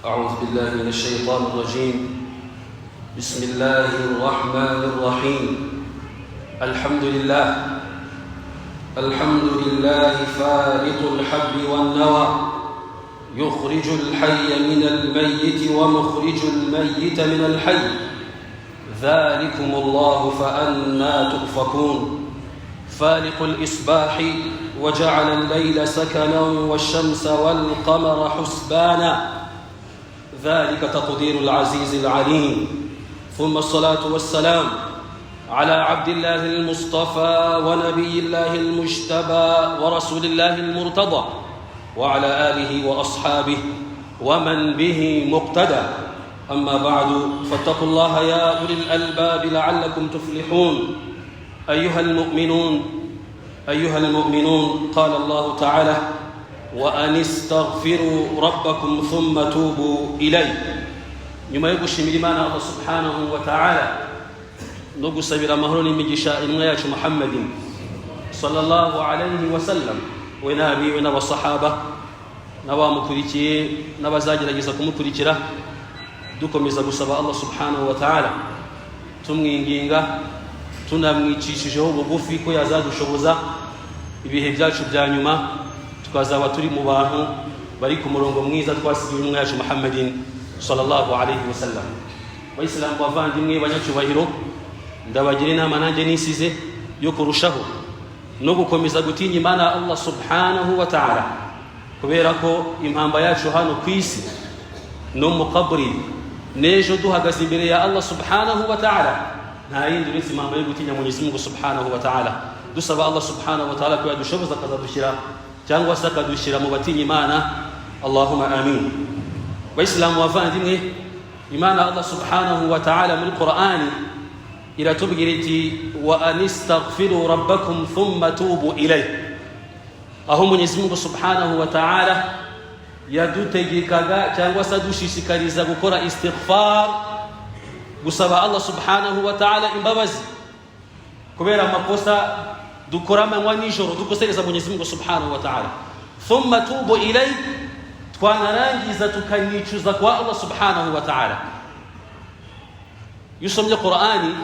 أعوذ بالله من الشيطان الرجيم. بسم الله الرحمن الرحيم. الحمد لله، الحمد لله فالق الحب والنوى، يخرج الحي من الميت ومخرج الميت من الحي، ذلكم الله فأنى تؤفكون. فالق الإصباح وجعل الليل سكنا والشمس والقمر حسبانا، ذلك تقدير العزيز العليم. ثم الصلاة والسلام على عبد الله المصطفى ونبي الله المجتبى ورسول الله المرتضى وعلى آله وأصحابه ومن به مقتدى. أما بعد، فاتقوا الله يا أولي الألباب لعلكم تفلحون. أيها المؤمنون، أيها المؤمنون، قال الله تعالى: وأن استغفروا ربكم ثم توبوا إليه. Nyuma yo gushimira Imana Allah subhanahu wa ta'ala no gusabira amahoro n'imigisha intumwa yacu Muhammadin sallallahu alayhi wa sallam, we n'abiwe n'abasahaba n'abamukurikiye n'abazagerageza kumukurikira, dukomeza gusaba Allah subhanahu wa ta'ala, tumwinginga, tunamwicishijeho bugufi ko yazadushoboza ibihe byacu bya nyuma tukazaba turi mu bantu bari ku murongo mwiza twasigiwe intumwa yacu Muhammadin sallallahu alayhi wa sallam. Bayisilamu bavandimwe, banyacyubahiro, ndabagira inama nanjye nisize yo kurushaho no gukomeza gutinya Imana Allah subhanahu wa ta'ala, kubera ko impamba yacu hano ku isi no mu kaburi n'ejo duhagaze imbere ya Allah subhanahu wa ta'ala nta yindi uretse impamba yo gutinya Mwenyezi Mungu subhanahu wa ta'ala. Dusaba Allah subhanahu wa ta'ala ko yadushoboza akazadushyira cyangwa se akadushyira mu batinya Imana. Allahumma amin. Bayisilamu bavandimwe, Imana Allah subhanahu wa ta'ala muri Qur'ani iratubwira iti: وأن استغفروا ربكم ثم توبوا إليه. Aho Mwenyezi Mungu subhanahu wa ta'ala yadutegekaga cyangwa se adushishikariza gukora istighfar, gusaba Allah subhanahu wa ta'ala imbabazi kubera amakosa dukora amanywa nijoro dukosereza Mwenyezi Mungu subhanahu wa ta'ala. ثم توبوا إليه, twanarangiza tukanicuza kwa Allah subhanahu wa ta'ala. Iyo usomye Qur'ani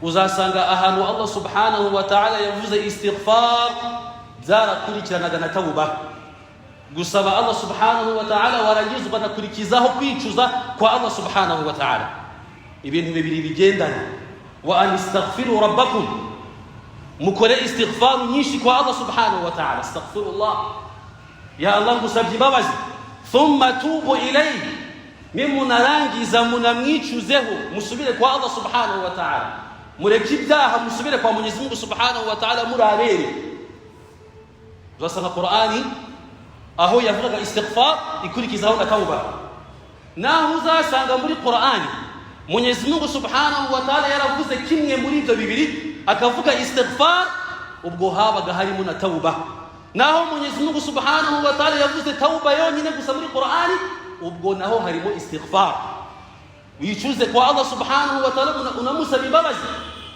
uzasanga ahantu Allah subhanahu wa ta'ala yavuze istighfar byarakurikiranaga na tawuba, gusaba Allah subhanahu wa ta'ala warangiza ukanakurikizaho kwicuza kwa Allah subhanahu wa ta'ala, ibintu bibiri bigendana. وأن استغفروا ربكم, mukore istighfaru nyinshi kwa Allah subhanahu wa ta'ala. Astaghfirullah, ya Allah, ngusabye imbabazi. ثم توبوا إليه, nimunarangiza munamwicuzeho, musubire kwa Allah subhanahu wa ta'ala, mureke ibyaha, musubire kwa Mwenyezi Mungu subhanahu wa ta'ala murabere. Uzasanga Qur'ani aho yavugaga istighfar ikurikizaho na tauba. Naho uzasanga muri Qur'ani Mwenyezi Mungu subhanahu wa ta'ala yaravuze kimwe muri ibyo bibiri, akavuga istighfar, ubwo habaga harimo na tauba. Naho Mwenyezi Mungu subhanahu wa ta'ala yavuze tauba yonyine gusa muri Qur'ani, ubwo naho harimo istighfar. Wicuze kwa Allah subhanahu wa ta'ala, unamusaba imbabazi,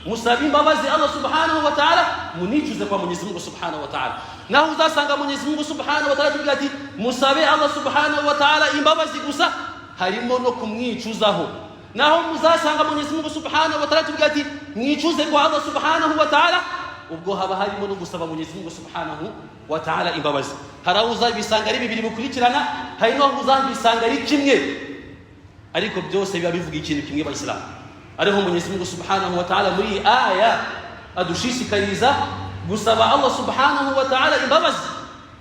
musabe imbabazi Allah subhanahu wa ta'ala, municuze kwa Mwenyezi Mungu subhanahu wa ta'ala. Naho uzasanga Mwenyezi Mungu subhanahu wa ta'ala tuvuga ati musabe Allah subhanahu wa ta'ala imbabazi gusa, harimo no kumwicuzaho. Naho muzasanga Mwenyezi Mungu subhanahu wa ta'ala tuvuga ati mwicuze kwa Allah subhanahu wa ta'ala, ubwo haba harimo no gusaba Mwenyezi Mungu subhanahu wa ta'ala imbabazi. Hari aho uzabisanga ari bibiri bikurikirana, hari n'aho uzabisanga ari kimwe, ariko byose biba bivuga ikintu kimwe, bayisilamu. Ariho Mwenyezi Mungu subhanahu wa ta'ala muri iyi aya adushishikariza gusaba Allah subhanahu wa ta'ala imbabazi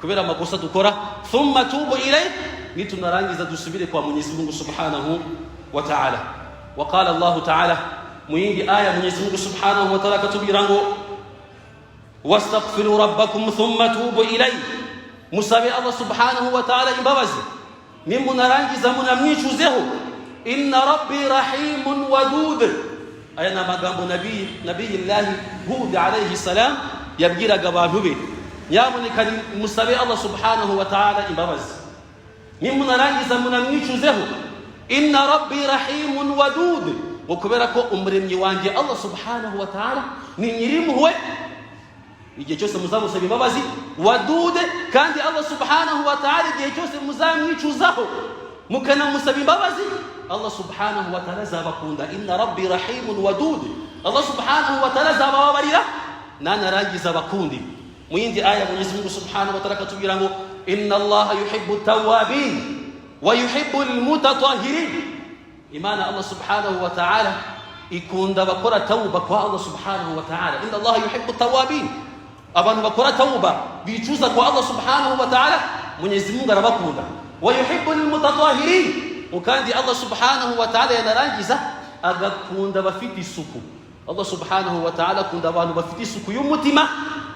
kubera amakosa dukora. ثم توبوا إليه, nitunarangiza dusubire kwa Mwenyezi Mungu subhanahu wa ta'ala. وقال الله تعالى, mu yindi aya Mwenyezi Mungu subhanahu wa ta'ala akatubwira ngo: واستغفروا ربكم ثم توبوا إليه, musabe Allah subhanahu wa ta'ala imbabazi, nimunarangiza munamwicuzeho. إن ربي رحيم ودود. Aya ni amagambo Nabiyillahi Hud alayhi salam yabwiraga abantu be: nyamuneka musabe Allah subhanahu wa ta'ala imbabazi, nimunarangiza munamwicuzeho. إن ربي رحيم ودود, ngo kubera ko umuremyi wanjye Allah subhanahu wa ta'ala ni nyirimpuhwe igihe cyose muzamusaba imbabazi, ودود, kandi Allah subhanahu wa ta'ala igihe cyose muzamwicuzaho. Mukanamusaba imbabazi, Allah subhanahu wa ta'ala azabakunda. Inna rabbi rahimun wadud, Allah subhanahu wa ta'ala azabababarira nanarangiza abakundi. Mu yindi aya, Mwenyezi Mungu subhanahu wa ta'ala akatubwira ngo: inna Allaha yuhibbu tawabin wa yuhibbu almutatahirin. Imana Allah subhanahu wa ta'ala ikunda abakora tawuba kwa Allah subhanahu wa ta'ala. Inna Allaha yuhibbu tawabin, abantu bakora tawuba, bicuza kwa Allah subhanahu wa ta'ala, Mwenyezi Mungu arabakunda. Wa yuhibbu almutatahirin, kandi Allah subhanahu wa ta'ala yanarangiza agakunda abafite isuku. Allah subhanahu wa ta'ala akunda abantu bafite isuku y'umutima,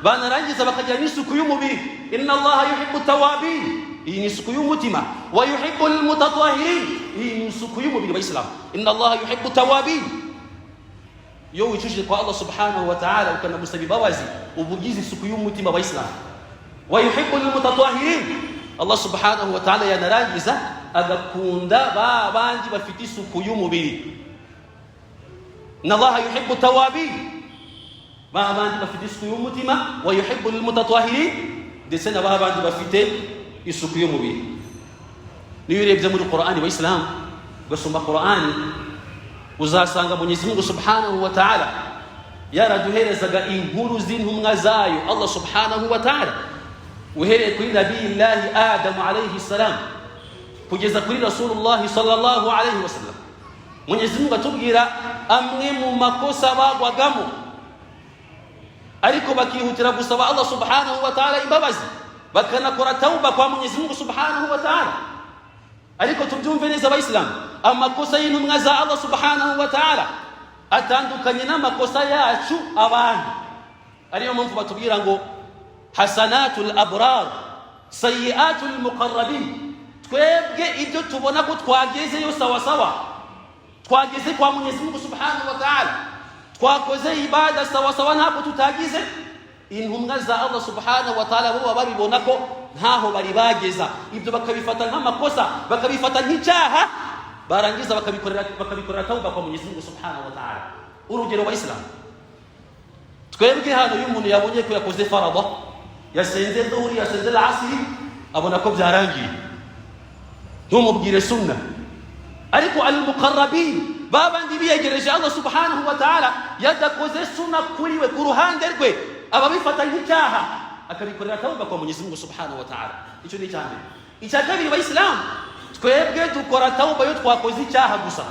banarangiza bakagira n'isuku y'umubiri. Inna Allaha yuhibbu tawabin, iyi ni isuku y'umutima. Wa yuhibbu almutatahirin, iyi ni isuku y'umubiri. Bayisilamu, inna Allaha yuhibbu tawabin, iyo wicujije kwa Allah subhanahu wa ta'ala ukanamusaba imbabazi, uba ugize isuku y'umutima. Bayisilamu, wa yuhibbu almutatahirin, Allah subhanahu wa ta'ala yanarangiza agakunda ba bandi bafite isuku y'umubiri. Inna Allaha yuhibbu tawabin, ba bandi bafite isuku y'umutima, wa yuhibbu almutatahirin, ndetse na ba bandi bafite isuku y'umubiri. Niyo urebye muri Qur'ani, bayisilamu, ugasoma Qur'ani, uzasanga Mwenyezi Mungu subhanahu wa ta'ala yaraduherezaga inkuru z'intumwa zayo Allah subhanahu wa ta'ala, uhereye kuri Nabiyillahi Adamu alayhi salam kugeza kuri Rasulullahi sallallahu alayhi wasallam. Mwenyezi Mungu atubwira amwe mu makosa bagwagamo, ariko bakihutira gusaba Allah subhanahu wa ta'ala imbabazi, bakanakora tauba kwa Mwenyezi Mungu subhanahu wa ta'ala. Ariko tubyumve neza, abayisilamu, amakosa y'intumwa za Allah subhanahu wa ta'ala atandukanye n'amakosa yacu abantu. Ariyo mpamvu batubwira ngo: hasanatul abrar sayiatul muqarrabin. Twebwe ibyo tubona ko twagezeyo sawasawa, twageze kwa Mwenyezi Mungu subhanahu wa ta'ala, twakoze ibada sawasawa, ntabwo tutagize. Intumwa za Allah subhanahu wa ta'ala bo baba babibona ko ntaho bari bageza, ibyo bakabifata nk'amakosa, bakabifata nk'icyaha, barangiza bakabikorera tawuba kwa Mwenyezi Mungu subhanahu wa ta'ala. Urugero, bayisilamu, twebwe hano iyo umuntu yabonye ko yakoze farada, yasenze dhuhuri, yasenze asiri, abona ko byarangiye, ntumubwire sunna. Ariko almuqarrabin, babandi biyegereje Allah subhanahu wa ta'ala, yadakoze sunna kuri we, ku ruhande rwe ababifata nk'icyaha, akabikorera tawuba kwa Mwenyezi Mungu subhanahu wa ta'ala. Icyo ni icya mbere. Icya kabiri, bayisilamu, twebwe dukora tawuba iyo twakoze icyaha gusa.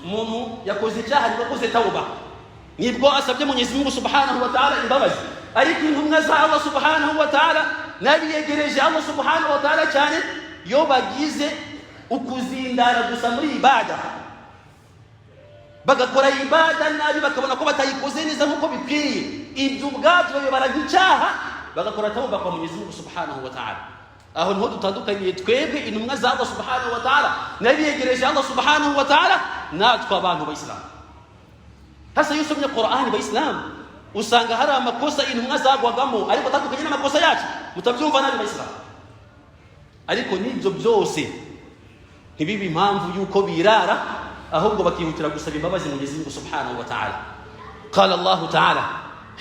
Umuntu yakoze icyaha nibwo akoze tawuba, nibwo asabye Mwenyezi Mungu subhanahu wa ta'ala imbabazi. Ariko intumwa za Allah subhanahu wa ta'ala n'abiyegereje Allah subhanahu wa ta'ala cyane, iyo bagize ukuzindara gusa muri ibada, bagakora ibada nabi, bakabona ko batayikoze neza nk'uko bikwiye, ibyo ubwabyo babibara nk'icyaha, bagakora tawuba kwa Mwenyezi Mungu subhanahu wa ta'ala. Aho niho dutandukaniye twebwe intumwa za Allah subhanahu wa ta'ala n'abiyegereje Allah subhanahu wa ta'ala natwe abantu bayisilamu. Hasa iyo usomye Qur'ani, bayisilamu, usanga hari amakosa intumwa zagwagamo, ariko atandukanye n'amakosa yacu. Mutabyumva nabi, bayisilamu. Ariko n'ibyo byose ntibibe impamvu y'uko birara, ahubwo bakihutira gusaba imbabazi Mwenyezi Mungu subhanahu wa ta'ala. Qala Allahu ta'ala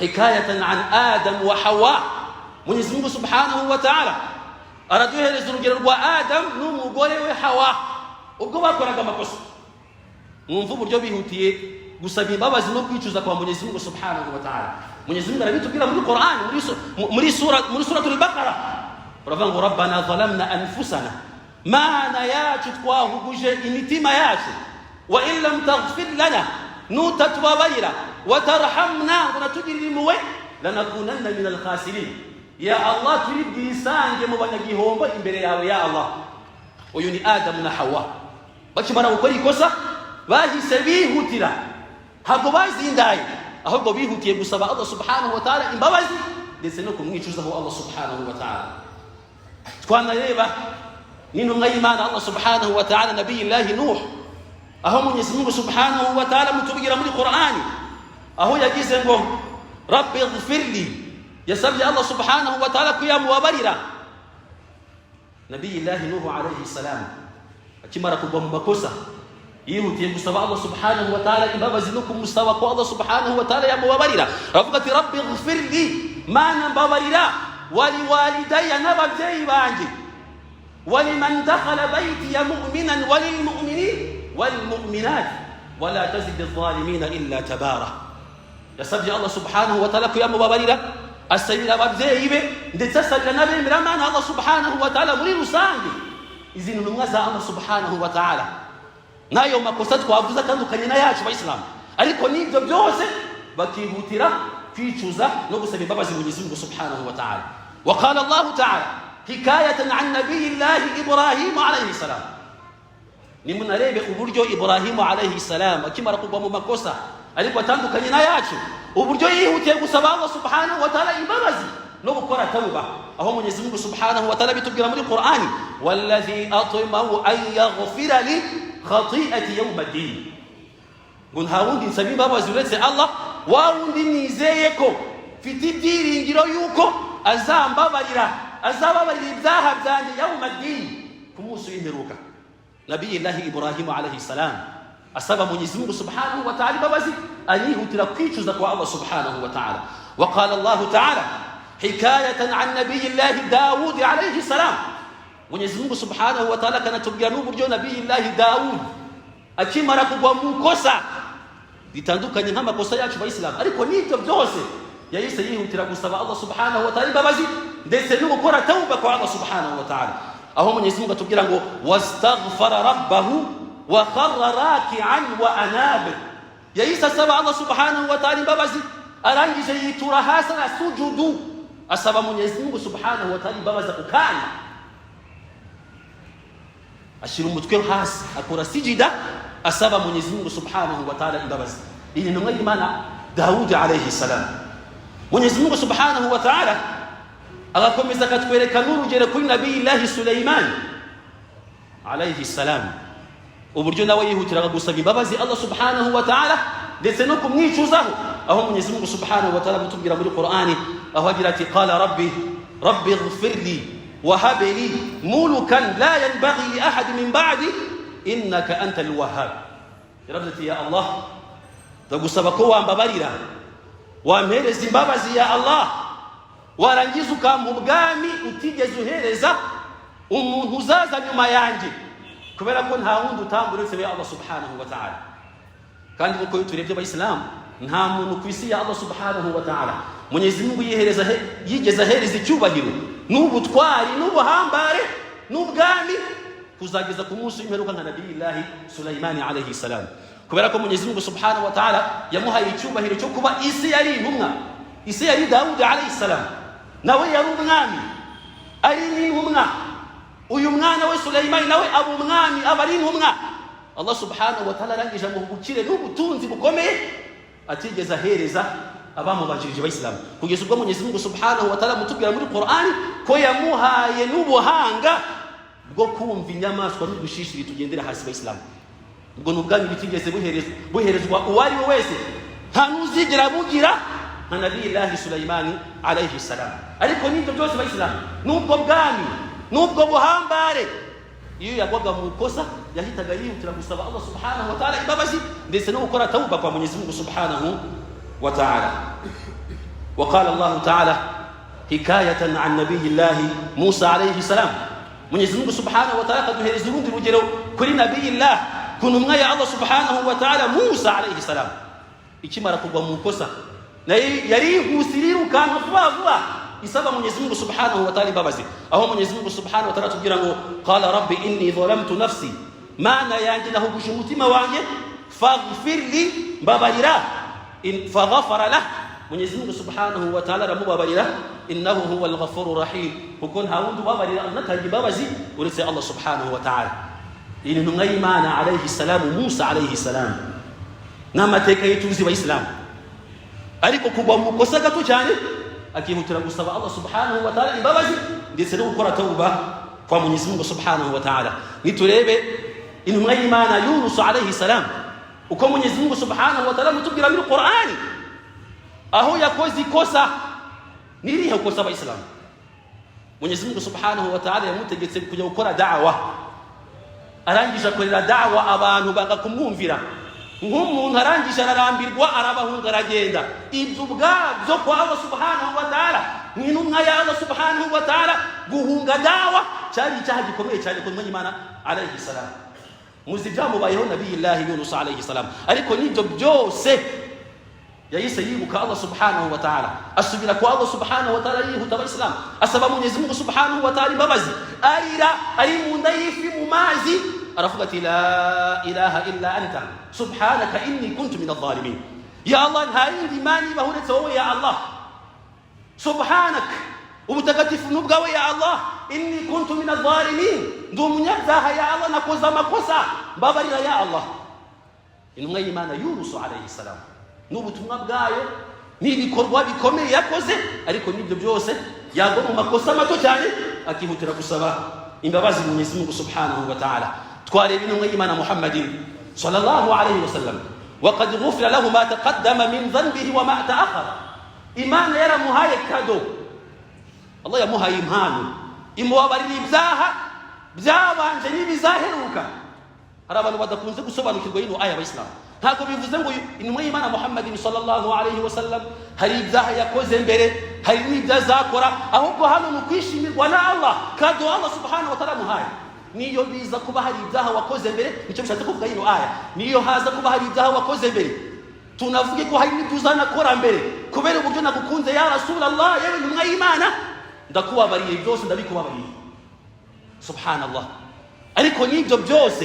hikayatan an Adam wa Hawa, Mwenyezi Mungu subhanahu wa ta'ala araduhereza urugero rwa Adam n'umugore we Hawa ubwo bakoraga amakosa. Mwumva uburyo bihutiye gusaba imbabazi no kwicuza kwa Mwenyezi Mungu subhanahu wa ta'ala. Mwenyezi Mungu arabitubwira muri Qur'an, muri suratul Baqara, uravuga ngo: rabbana zalamna anfusana, Mana yacu, twahuguje imitima yacu, wa in lam taghfir lana, nutatubabarira, wa tarhamna, ngo natugirire impuhwe, lanakunanna min alkhasirin. Ya Allah, turi bwisange mu banyagihombo imbere yawe, ya Allah. Uyu ni Adamu na Hawa. Bakimara gukora ikosa bahise bihutira, ntabwo bazindaye, ahubwo bihutiye gusaba Allah subhanahu wa ta'ala imbabazi ndetse no kumwicuzaho Allah subhanahu wa ta'ala. Twanareba n'intumwa y'Imana Allah subhanahu wa ta'ala, Nabiyillahi Nuh, aho Mwenyezi Mungu subhanahu wa ta'ala mutubwira muri Qur'ani aho yagize ngo: rabbi ighfirli. Yasabye Allah subhanahu wa ta'ala ko yamubabarira. Nabiyillahi Nuhu alayhi salam akimara kugwa mu makosa yihutiye gusaba Allah subhanahu wa ta'ala imbabazi no kumusaba ko Allah subhanahu wa ta'ala yamubabarira. Aravuga ati: rabbi ighfirli, Mana mbabarira, wali walidaya, n'ababyeyi banjye. ولمن دخل بيتي مؤمنا وللمؤمنين والمؤمنات ولا تزد الظالمين إلا تبارا. Yasabye Allah subhanahu wa ta'ala kuyamubabarira, asabira ababyeyi be, ndetse asabira n'abemeramana Allah subhanahu wa ta'ala muri rusange. Izi ni intumwa za Allah subhanahu wa ta'ala, n'ayo makosa twavuze atandukanye n'ayacu bayisilamu, ariko n'ibyo byose bakihutira kwicuza no gusaba imbabazi Mwenyezi Mungu subhanahu wa ta'ala. وقال الله تعالى حكاية عن نبي الله إبراهيم عليه السلام. Nimunarebe uburyo Ibrahimu alayhi salam akimara kugwa mu makosa ariko atandukanye n'ayacu, uburyo yihutiye gusaba Allah subhanahu wa ta'ala imbabazi no gukora tauba, aho Mwenyezi Mungu subhanahu wa ta'ala bitubwira muri Qur'ani: والذي أطمع أن يغفر لي خطيئتي يوم الدين. Ngo nta wundi nsaba imbabazi uretse Allah, wa wundi nizeye ko mfite ibyiringiro yuko azambabarira, azababarira ibyaha byanjye يوم الدين, ku munsi w'imperuka. Nabiyillahi Ibrahimu alayhi salam asaba Mwenyezi Mungu subhanahu wa ta'ala imbabazi, anihutira kwicuza kwa Allah subhanahu wa ta'ala. وقال الله تعالى حكاية عن نبي الله داود عليه السلام. Mwenyezi Mungu subhanahu wa ta'ala akanatubwira n'uburyo Nabiyillahi Dawud akimara kugwa mu kosa ritandukanye nk'amakosa yacu bayisilamu, ariko n'ibyo byose yahise yihutira gusaba Allah subhanahu wa ta'ala imbabazi ndetse no gukora tauba kwa Allah subhanahu wa ta'ala, aho Mwenyezi Mungu atubwira ngo: واستغفر ربه وخر راكعا وأناب. Yahise asaba Allah subhanahu wa ta'ala imbabazi, arangije yitura hasi, arasujudu, asaba Mwenyezi Mungu subhanahu wa ta'ala imbabazi. Ako kanya ashyira umutwe hasi, akora sijida, asaba Mwenyezi Mungu subhanahu wa ta'ala imbabazi. Iyi ni intumwa y'Imana Dawudi alayhi salam. Mwenyezi Mungu subhanahu wa ta'ala agakomeza akatwereka n'urugero kuri Nabiyillahi Suleyman alayhi salam, uburyo nawe yihutiraga gusaba imbabazi Allah subhanahu wa ta'ala ndetse no kumwicuzaho, aho Mwenyezi Mungu subhanahu wa ta'ala gutubwira muri Qur'ani, aho agira ati: قال رب رب اغفر لي وهب لي ملكا لا ينبغي لأحد من بعدي إنك أنت الوهاب. Yaravuze ati: "Ya Allah, ndagusaba ko wambabarira, wampereza imbabazi, ya Allah, warangiza ukampa ubwami utigeze uhereza umuntu uzaza nyuma yanjye, kubera ko nta wundi utanga uretse we Allah subhanahu wa ta'ala." Kandi kuko iyo turebye abayisilamu, nta muntu ku isi ya Allah subhanahu wa ta'ala Mwenyezi Mungu yihereza yigeze ahereza icyubahiro n'ubutwari n'ubuhambare n'ubwami kuzageza ku munsi w'imperuka nka Nabiyillahi Sulaimani alayhi salam, kubera ko Mwenyezi Mungu subhanahu wa ta'ala yamuhaye icyubahiro cyo kuba isi yari intumwa, isi yari Dawudi alayhi salam, nawe yari umwami ari n'intumwa. Uyu mwana we Sulaimani nawe aba umwami, aba ari intumwa. Allah subhanahu wa ta'ala arangije amuha ubukire n'ubutunzi bukomeye atigeze ahereza abamubanjirije abayisilamu, kugeza ubwo Mwenyezi Mungu subhanahu wa ta'ala mutubwira muri Qur'ani ko yamuhaye n'ubuhanga bwo kumva inyamaswa n'udushishiri tugendera hasi. Abayisilamu, ubwo ni ubwami bitigeze buherezwa uwo ari we wese, nta n'uzigera bugira nka Nabiyillahi Sulaimani alayhi salam. Ariko n'ibyo byose abayisilamu, n'ubwo bwami n'ubwo buhambare, iyo yagwaga mu ikosa yahitaga yihutira gusaba Allah subhanahu wa ta'ala imbabazi ndetse no gukora tauba kwa Mwenyezi Mungu subhanahu wa ta'ala. وقال الله تعالى حكاية عن نبي الله موسى عليه السلام. Mwenyezi Mungu subhanahu wa ta'ala akaduhereza urundi rugero kuri Nabiyillah, ku ntumwa ya Allah subhanahu wa ta'ala Musa alayhi salam. Ikimara kugwa mu kosa, nayo yarihuse, irirukanka vuba vuba, isaba Mwenyezi Mungu subhanahu wa ta'ala imbabazi, aho Mwenyezi Mungu subhanahu wa ta'ala atubwira ngo: قال رب إني ظلمت نفسي, Mana yanjye, nahuguje umutima wanjye, فاغفر لي, mbabarira. فغفر له, Mwenyezi Mungu subhanahu wa ta'ala aramubabarira. إنه هو الغفور الرحيم, kuko nta wundi ubabarira unatanga imbabazi uretse Allah subhanahu wa ta'ala. Iyi ni intumwa y'Imana alayhi salamu Musa alayhi salam, n'amateka ye tuzi bayisilamu. Ariko kugwa mu kosa gato cyane, akihutira gusaba Allah subhanahu wa ta'ala imbabazi ndetse no gukora tauba kwa Mwenyezi Mungu subhanahu wa ta'ala. Niturebe intumwa y'Imana Yunus alayhi salam, uko Mwenyezi Mungu subhanahu wa ta'ala mutubwira muri Qur'ani, aho yakoze ikosa. Nirihe kosa abayisilamu? Mwenyezi Mungu subhanahu wa ta'ala yamutegetse kujya gukora da'wa, arangije akorera da'wa abantu banga kumwumvira nk'umuntu, arangije ararambirwa, arabahunga, aragenda. Ibyo ubwabyo kwa Allah subhanahu wa ta'ala, nk'intumwa ya Allah subhanahu wa ta'ala, guhunga da'wa. Cyari icyaha gikomeye cyane ku ntumwa y'Imana alayhi salam. Muzi ibyamubayeho Nabiyillahi Yunus alayhi salam. Ariko n'ibyo byose yahise yibuka Allah subhanahu wa ta'ala, asubira kwa Allah subhanahu wa ta'ala yihuta. Abayisilamu, asaba Mwenyezi Mungu subhanahu wa ta'ala imbabazi, arira ari mu nda y'ifi mu mazi, aravuga ati: "La ilaha illa anta subhanaka inni kuntu min adh-dhalimin." Ya Allah, nta yindi mana ibaho uretse wowe. Ya Allah, subhanak, ubutagatifu n'ubwawe. Ya Allah, inni kuntu min adh-dhalimin, ndi umunyabyaha. Ya Allah, nakoze amakosa, mbabarira ya Allah. Intumwa y'Imana Yunus alayhi salam, n'ubutumwa bwayo n'ibikorwa bikomeye yakoze, ariko n'ibyo byose yagwa mu makosa mato cyane akihutira gusaba imbabazi Mwenyezi Mungu subhanahu wa ta'ala. Twareba intumwa y'Imana Muhammadin sallallahu alayhi wasallam, وقد غفر له ما تقدم من ذنبه وما تأخر. Imana yaramuhaye cadeau, Allah yamuhaye impano, imubabarira ibyaha byabanje n'ibizaheruka. Hari abantu badakunze gusobanukirwa ino aya. Abayisilamu, ntabwo bivuze ngo intumwa y'Imana Muhammadin sallallahu alayhi wasallam hari ibyaha yakoze mbere, hari n'ibyo azakora. Ahubwo hano ni ukwishimirwa na Allah, cadeau Allah subhanahu wa ta'ala amuhaye. Niyo biza kuba hari ibyaha wakoze mbere, nicyo bishatse kuvuga ino aya, niyo haza kuba hari ibyaha wakoze mbere, tunavuge ko hari n'ibyo uzanakora mbere, kubera uburyo nagukunze ya Rasulallah, yewe ntumwa y'Imana, ndakubabariye byose, ndabikubabariye. Subhanallah. Ariko n'ibyo byose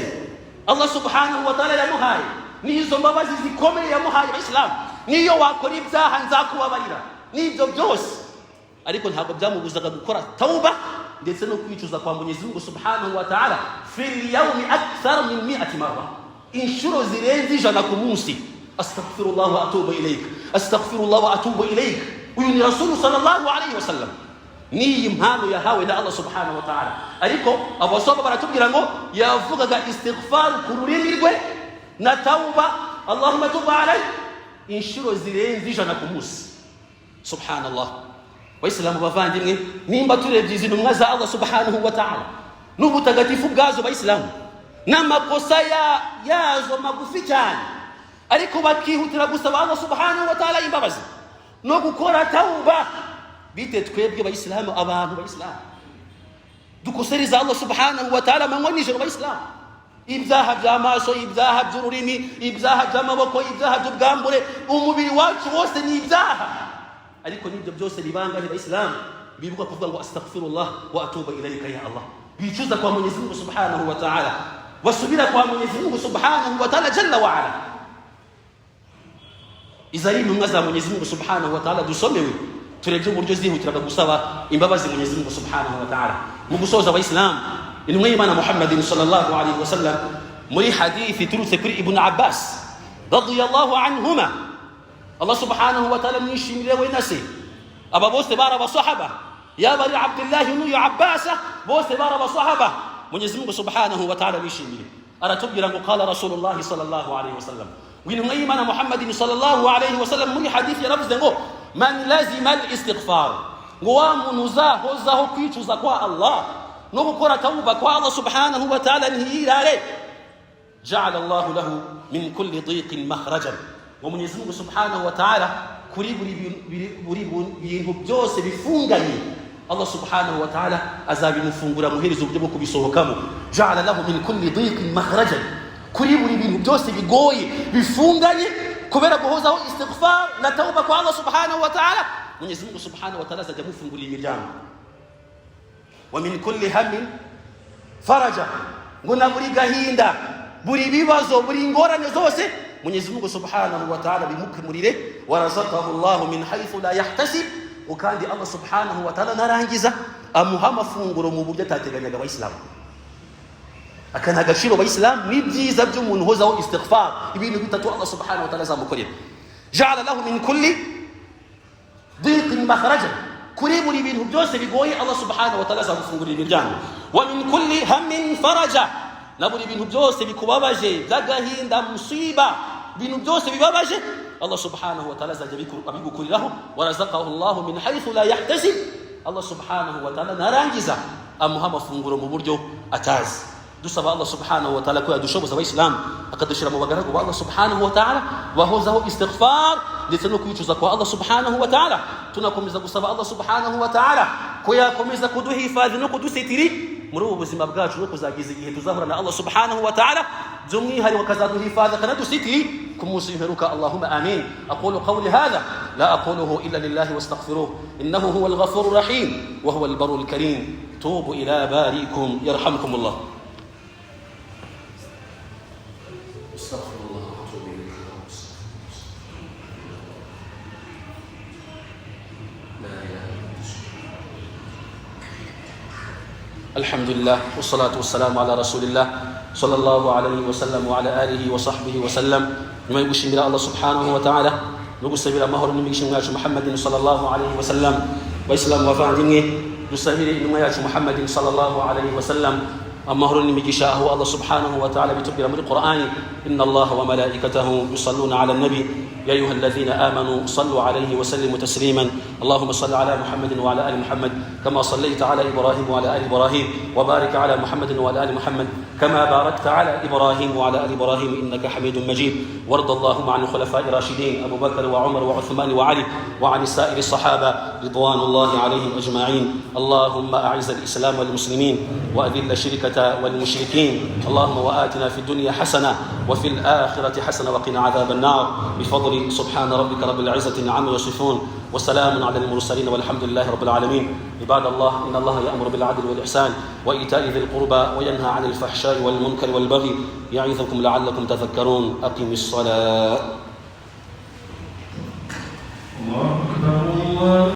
Allah subhanahu wa ta'ala yamuhaye, n'izo mbabazi zikomeye yamuhaye, abayisilamu, niyo wakora ibyaha nzakubabarira, n'ibyo byose, ariko ntabwo byamubuzaga gukora tauba ndetse no kwicuza kwa Mwenyezi Mungu subhanahu wa ta'ala fil yawmi akthar min mi'ati marra, inshuro zirenze 100 ku munsi: astaghfirullah wa atubu ilayk, astaghfirullah wa atubu ilayk. Uyu ni Rasulu sallallahu alayhi wasallam, n'iyi mpano yahawe na Allah subhanahu wa ta'ala. Ariko abasoma baratubwira ngo yavugaga istighfar ku rurimi rwe na tauba, allahumma tuba alayhi, inshuro zirenze 100 ku munsi. Subhanallah. Bayisilamu bavandimwe, nimba turebye izi ntumwa za Allah subhanahu wa ta'ala n'ubutagatifu bwazo, bayisilamu, n'amakosa yazo magufi cyane, ariko bakihutira gusaba Allah subhanahu wa ta'ala imbabazi no gukora tauba, bite twebwe bayisilamu, abantu bayisilamu dukosereza Allah subhanahu wa ta'ala amanywa nijoro? Bayisilamu, ibyaha by'amaso, ibyaha by'ururimi, ibyaha by'amaboko, ibyaha by'ubwambure, umubiri wacu wose ni ibyaha. Ariko n'ibyo byose ni bangahe bayisilamu bibuka kuvuga ngo astaghfirullah wa atubu ilayka ya Allah, bicuza kwa Mwenyezi Mungu subhanahu wa ta'ala, basubira kwa Mwenyezi Mungu subhanahu wa ta'ala jalla wa ala? Izi ari intumwa za Mwenyezi Mungu subhanahu wa ta'ala dusomewe, turebye uburyo zihutiraga gusaba imbabazi Mwenyezi Mungu subhanahu wa ta'ala. Mu gusoza, abayisilamu, intumwa y'Imana Muhammadin sallallahu alaihi wasallam, muri hadithi iturutse kuri Ibn Abbas radiyallahu anhuma, Allah subhanahu wa ta'ala mwishimire we na se, aba bose bari abasahaba, yaba ari Abdullahi n'uyu Abbasa, bose bari abasahaba, Mwenyezi Mungu subhanahu wa ta'ala bishimire, aratubwira ngo qala Rasulullah sallallahu alaihi wasallam, ngo intumwa y'Imana Muhammadin sallallahu alaihi wasallam muri hadithi yaravuze ngo man lazima al istighfar, ngo wa muntu uzahozaho kwicuza kwa Allah no gukora tawuba kwa Allah subhanahu wa ta'ala ntiyirare, ja'ala Allah lahu min kulli dhiqin makhrajan, ngo Mwenyezi Mungu subhanahu wa ta'ala kuri buri bintu byose bifunganye, Allah subhanahu wa ta'ala azabimufungura, muhereza uburyo bwo kubisohokamo. Ja'ala lahu min kulli dhiqin makhrajan, kuri buri bintu byose bigoye bifunganye, kubera guhozaho istighfar na tauba kwa Allah subhanahu wa ta'ala, Mwenyezi Mungu subhanahu wa ta'ala azajya amufungurira imiryango. Wa min kulli hammin faraja, ngo na buri gahinda, buri bibazo, buri ngorane zose, Mwenyezi Mungu subhanahu wa ta'ala bimukemurire. Warazakahu Allahu min haythu la yahtasib, kandi Allah subhanahu wa ta'ala narangiza amuha amafunguro mu buryo atateganyaga. Abayisilamu, aka ni agaciro, abayisilamu, ni byiza by'umuntu uhozaho istighfar. Ibintu bitatu Allah subhanahu wa ta'ala azamukorera: ja'ala lahu min kulli dhiqin makhraja, kuri buri bintu byose bigoye Allah subhanahu wa ta'ala azagufungurira imiryango; wa min kulli hammin faraja, na buri bintu byose bikubabaje by'agahinda, musiba, ibintu byose bibabaje, Allah subhanahu wa ta'ala azajya abigukuriraho. Warazakahu Allah min haythu la yahtasib, Allah subhanahu wa ta'ala narangiza amuha amafunguro mu buryo atazi. Dusaba Allah subhanahu wa ta'ala ko yadushoboza, abayisilamu, akadushyira mu bagaragu ba Allah subhanahu wa ta'ala bahozaho istighfar ndetse no kwicuza kwa Allah subhanahu wa ta'ala. Tunakomeza gusaba Allah subhanahu wa ta'ala ko yakomeza kuduhifadhi no kudusitiri. Muri ubu buzima bwacu no kuzageza igihe tuzahura na Allah subhanahu wa ta'ala, by'umwihariko akazaduhifaza akanadusitiri ku munsi w'imperuka. Allahumma amin. Aqulu qawli hadha la aquluhu illa lillahi wastaghfiruh innahu huwa al-ghafurur rahim wa huwa al-barrul karim. Tubu ila barikum yarhamkum Allah. Astaghfirullah wa atubu ilayhi. La ilaha illa anta. الحمد لله والصلاة والسلام على رسول الله صلى الله عليه وسلم وعلى آله وصحبه وسلم. Nyuma yo gushimira Allah subhanahu wa ta'ala no gusabira amahoro n'imigisha mwacu Muhammadin sallallahu alayhi wa sallam, bayisilamu bavandimwe, dusabire intumwa yacu Muhammadin sallallahu alayhi wa sallam amahoro n'imigisha, aho Allah subhanahu wa ta'ala bitubwira muri Qur'ani: inna Allah wa malaikatahu yusalluna ala nabi ya ayuha alladhina amanu sallu alayhi wa sallimu tasliman. Allahumma salli ala Muhammadin wa ala ali Muhammad kama sallaita ala Ibrahim wa ala ali Ibrahim wa barik ala Muhammadin wa ala ali Muhammad kama barakta ala Ibrahim wa ala ali Ibrahim innaka Hamidum Majid. وارض اللهم عن الخلفاء الراشدين أبو بكر وعمر وعثمان وعلي وعن سائر الصحابة رضوان الله عليهم أجمعين. اللهم أعز الإسلام والمسلمين وأذل الشركة والمشركين. اللهم وآتنا في الدنيا حسنة وفي الآخرة حسنة وقنا عذاب النار بفضل. سبحان ربك رب العزة عما يصفون وسلام على المرسلين والحمد لله رب العالمين. عباد الله، إن الله يأمر بالعدل والإحسان وإيتاء ذي القربى وينهى عن الفحشاء والمنكر والبغي يعظكم لعلكم تذكرون. أقم الصلاة. الله أكبر الله.